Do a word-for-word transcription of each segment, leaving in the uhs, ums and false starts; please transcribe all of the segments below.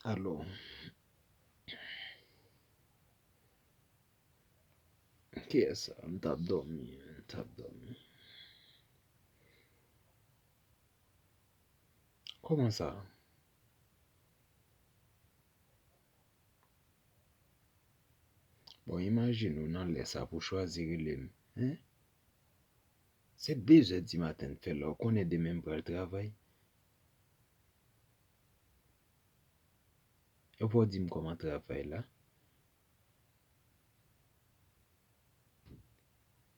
Alò, kiyès sa? M t ap dòmi, m t ap dòmi. Kòman sa? Bon, imajine w nan lè sa pou w chwazi rele m, en? Se de zè di maten n fè la, ou konnen demen m pral travay. Yo pa di m kòman travay la.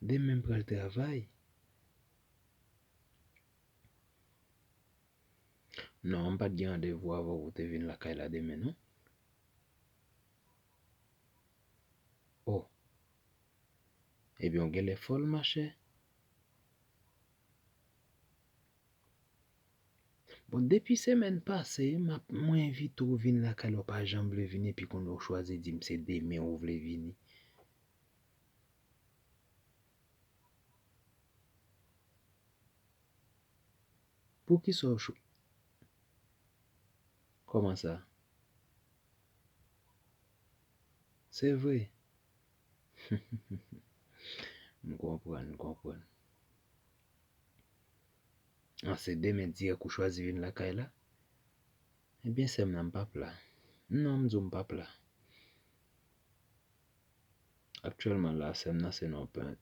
Demen m pral travay. Non, m pa t gen randevou avè w pou w te vin lakay la demen, non. Oh. Ebyen, w genlè fòl, machè. Bon, depi semèn pase, m ap, mwen envite w vin lakay la, w pa janm vle vini, epi kounye a w chwazi di m se demen w vle vini. Poukisa w cho-, kòman sa? Se vre? M konprann, m konprann. An, se demen dirèk ou chwazi vin lakay la? Ebyen, sè m nan, m p ap la. Non, m di w m p ap la. Aktyèlman la, sè m nan se nan pen-,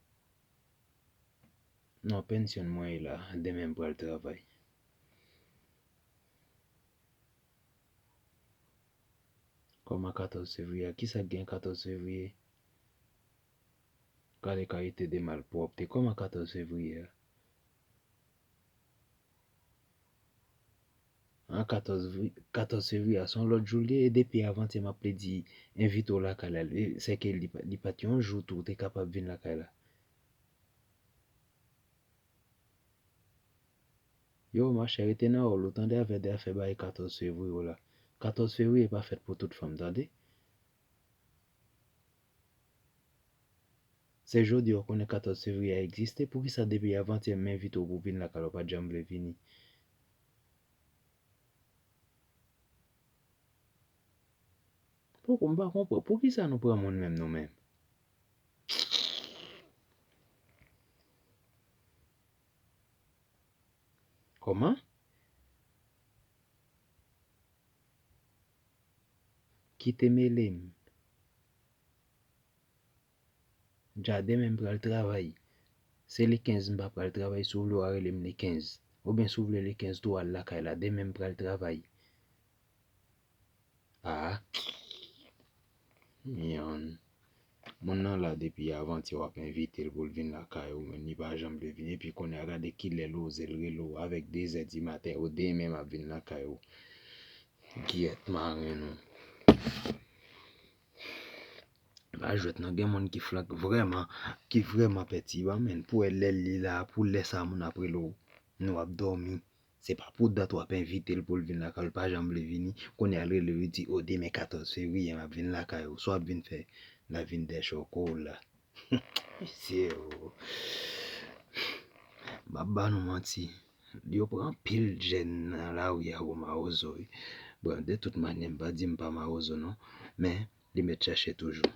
nan pensyon mwen ye la, demen m pral travay. Kòman katòz fevriye a? Kisa k gen katòz fevriye? Gade kalite de malpwòpte. Kòman katòz fevriye a? An katòz vri-, katòz fevriye a, se yon lòt jou l ye, e depi avantyè m ap plede envite w lakay la, e sèke li pa, li pa t yon jou tou ou te kapab vin lakay la. Yo, machè, rete nan wòl ou, tande, avè de afè bay katòz fevriye w la. Katòz fevriye pa fèt pou tout fanm, tande. Se jodi a w konnen katòz fevriye a egziste, poukisa depi avantyè m envite w pou w vin lakay la, w pa t janm vle vini? Poko, m pa konprann. Poukisa nou pran moun menm nou menm? Kòman? Kite mele m. Dja demen m pral travay. Se le kenz m pa pral travay, si w vle w a rele m le kenz. Oubyen si w vle le kenz tou al lakay la, demen m pral travay. Ah. Yon. Moun nan la depi avantyè w ap envite l pou l vin lakay ou, men li pa janm vle vin. Epi kounye a gade kilè l oze l rele w avèk de zè di maten, ou demen m ap vin lakay ou. Gyèt maren nou. Pa jwèt non, gen moun ki flank vrèman, ki vrèman pètiban, men pou wè lè li la, pou lè sa moun ap rele w, nou ap dòmi. Se pa pou dat w ap envite l pou l vin lakay ou, l pa janm vle vini. Kounye a l rele w, li di, o, demen katòz fevriye, m ap vin lakay ou. Sa w ap vin fè, l ap vin dèchòke w la. Mesye o. M ap ba nou manti. Yo pran anpil jèn nan lari a pou mawozo wi. Bon, de tout manyè, m pa di m pa mawozo non. Men, li mèt chache toujou.